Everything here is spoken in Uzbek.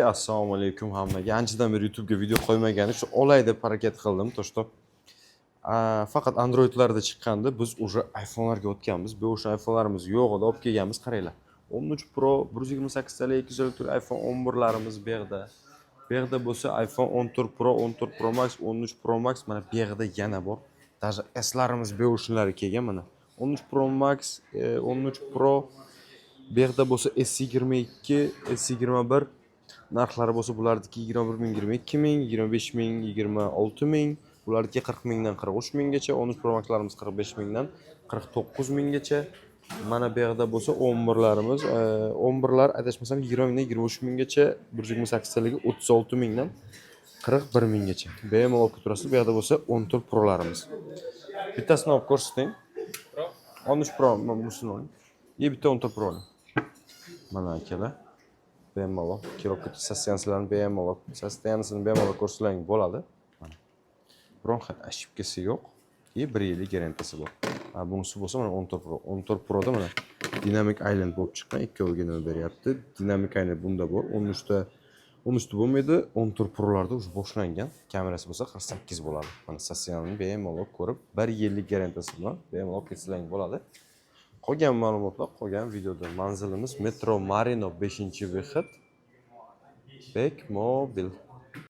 Assalomu alaykum hammaga. Anchadan beri YouTube'ga video qo'ymagani shu olay deb harakat qildim. То что faqat Androidlarda chiqqandi. Biz уже iPhone'larga o'tganmiz. Bu o'sha iPhone'larimiz yo'q edi, olib kelganmiz, qaranglar. 13 Pro, 128 talik, 254 iPhone 11larimiz bu yoqda. Bu yoqda bo'lsa iPhone 14 Pro, 14 Pro Max, 13 Pro Max, mana bu yoqda yana bor. Даже S'larimiz beushinlari kelgan mana. 13 Pro Max, 13 Pro, bu yoqda bo'lsa S22, S21. Narxlari bo'lsa bularniki 21 ming, 22 ming, 25 ming, 26 ming, bularniki 40 mingdan 43 minggacha, 13 Pro Maxlarimiz 45 mingdan 49 minggacha. Mana bu yoqda bo'lsa 11larimiz, 11lar adashmasam 20 mingdan 23 minggacha, 128 taligi 36 mingdan 41 minggacha. Bemalol olib turasiz. Bu yoqda bo'lsa 14 Prolarimiz. Bittasini olib ko'rsating. 13 Pro, mana bunisini oling. И bitta 14 Pro oling. Mana akalar. Bemalol kelib ketib bemalol состояние sini bemalol ko'rsalaring bo'ladi. Mana. Biron xil ошибка si yo'q. И 1 yillik garantiyasi bor. Ha, bunisi bo'lsa mana 14 Pro. 14 Proda mana Dynamic Island bo'lib chiqqan, ikkoviga nima beryapti. Dynamic Island bunda bor. 13 ta, 13 ta bo'lmaydi, 14 Prolarda уже boshlangan. Kamerasi bo'lsa 48 bo'ladi. Mana состояние ni bemalol ko'rib, 1 yillik garantiyasi bilan bemalol ketsalaring bo'ladi. Qolgan ma'lumotlar qolgan videoda. Manzilimiz metro Marino 5-выход. Bek Mobil.